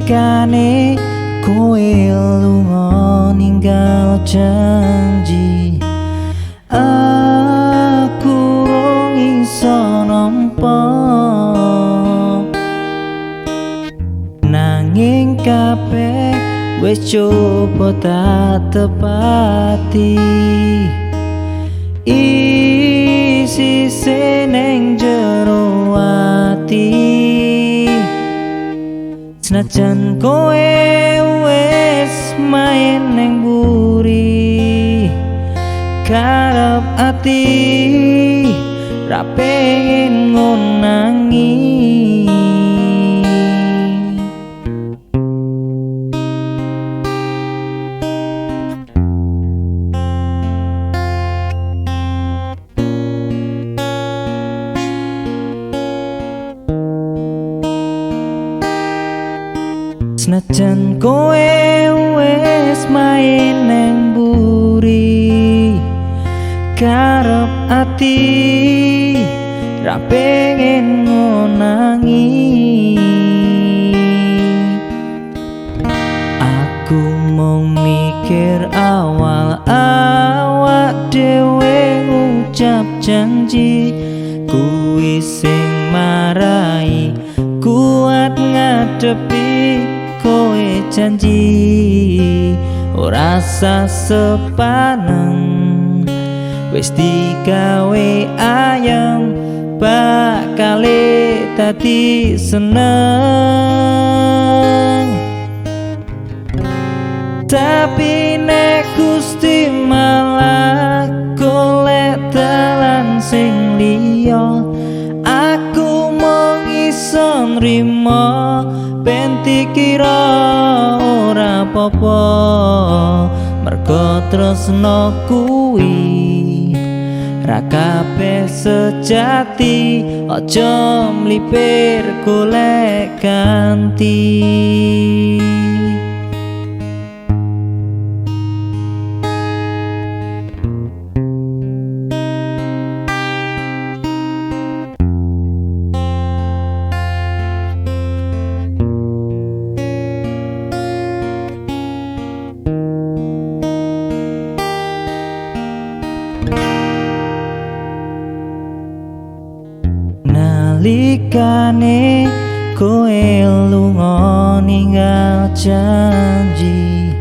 Nalikane kowe lunga ninggal janji, aku rong iso nampa. Nanging kabeh wis coba tak tepati, isi neng jero ati. Senajan kowe wis main neng buri, karep ati ra pengen ngonangi. Senajan kowe wis main neng buri, karep ati ra pengen ngonangi. Aku mung mikir awal awak dhewe ngucap janji, kuwi sing marai kuat ngadepi kowe janji. Ora sah sepaneng wis digawe ayam, bakale dadi seneng. Tapi nek Gusti malah golek dalan sing liya, aku mung iso nrimo ben dikira ora apa-apa. Mergo tresno kuwi ra kabeh sejati, aja mlipir golek ganti. Nalikane kowe lunga ninggal janji,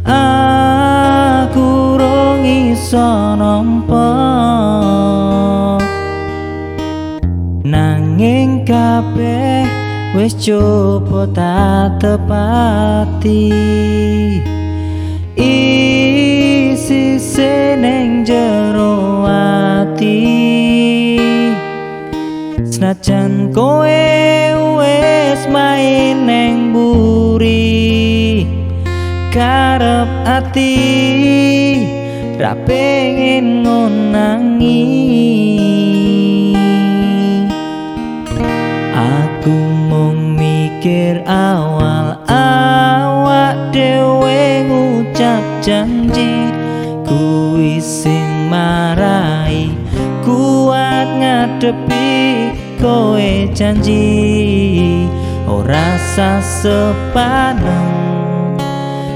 aku rong iso nampa. Nanging kabeh wis coba tak tepati, isi neng jero ati. Senajan kowe wis main neng buri, karep ati ra pengen ngonangi. Aku mung mikir awal awak dhewe ngucap janji, kuwi sing marai kuat ngadepi kowe janji. Ora sah sepaneng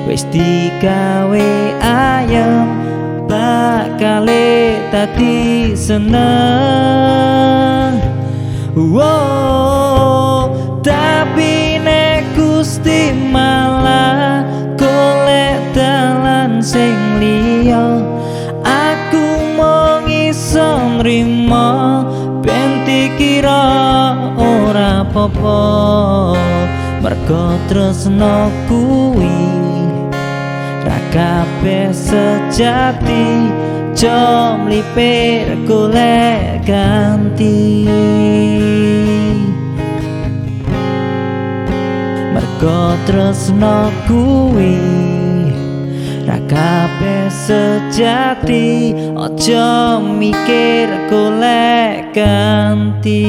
wis digawe ayem, bakale dadi seneng. Wow, tapi nek Gusti malah golek dalan sing liya, aku mung iso nrimo ben dikira ora apa-apa. Mergo tresno kuwi ra kabeh sejati, aja mlipir golek ganti. Mergo tresno kuwi ra kabeh sejati, aja mikir golek ganti.